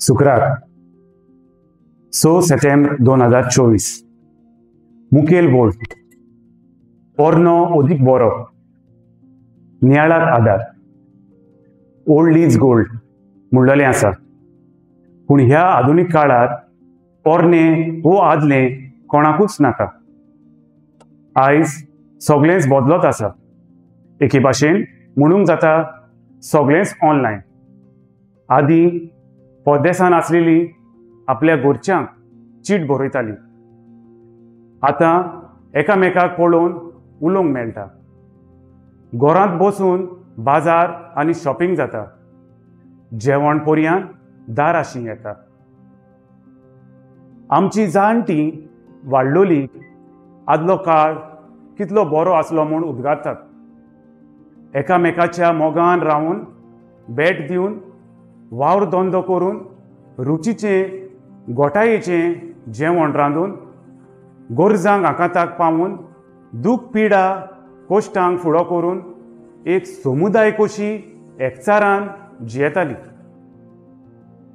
शुक्रार 6 सप्टेंबर 2024। मुखेल बोर्ड पोरनो अदीक बरो, नियाळाक आदार, ओल्ड is gold म्हणलेलें आसा। पूण ह्या आधुनीक काळार पोरणे वो आदलें कोणाकूच नाका। आयज सगळेंच बदलत आसा। एके भाशेन म्हणूंक जाता सगळेंच ऑनलायन। आदीं परदेसान आसलेली आपल्या घरच्यांक चीट बरयताली, आतां एकामेकाक पळोवन उलोवंक मेळटा। घरांत बसून बाजार आनी शॉपिंग जाता, जेवण पर्यान दाराशी येता। आमची जाणटी वाडलोली आदलो काळ कितलो बरो आसलो म्हूण उद्गारतात। एकामेकाच्या मोगान रावन भेट दिवन वावर धंदो करून रुचीचें गोटायेचें जेवण रांदून गरजांक आकांताक पावून दूख पिडा कोश्टांक फुडो करून एक समुदाय कशी एकचारान जियेताली।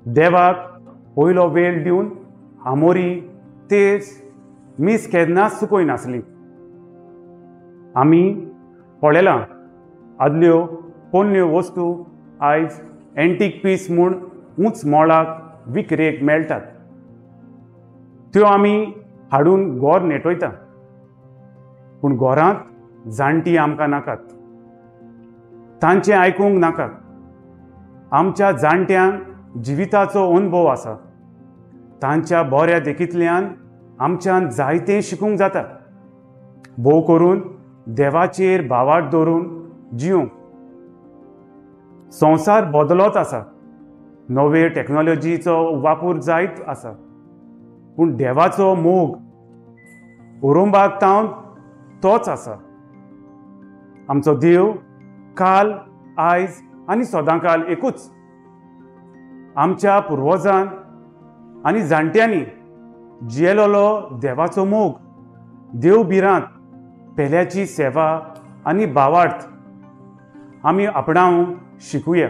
देवाक पयलो वेळ दिवन आमोरी तेज मीस केन्नाच चुकय नासली। आमी पळयलां आदल्यो पोन्न्यो वस्तू आयज एंटीक पीस म्हूण उंच मोलाक विक्रेक मेळटात, त्यो आमी हाडून घर नेटयता। पूण घरांत जाणटी आमकां नाकात, तांचें आयकूंक नाकात। आमच्या जाणट्यांक जिविताचो अनुभव आसा, तांच्या बऱ्या देखींतल्यान आमच्यान जायतें शिकूंक जाता। भोव करून देवाचेर भावार्थ दवरून जिवंक। संवसार बदलत आसा, नवे टॅक्नोलॉजीचो वापर जायत आसा, पूण देवाचो मोग उरोंबाक तावन तोच आसा। आमचो देव काल आयज आनी सदांकाल एकूच। आमच्या पुर्वजान आनी जाणट्यांनी जियेलोलो देवाचो मोग, देव भिरांत, पेल्याची सेवा आनी भावार्थ आमी आपणावंक शिकुया।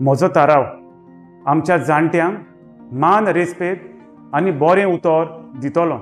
म्हजो थाराव आमच्या जाणट्यांक मान रेस्पेद आनी बरें उतर दितलो।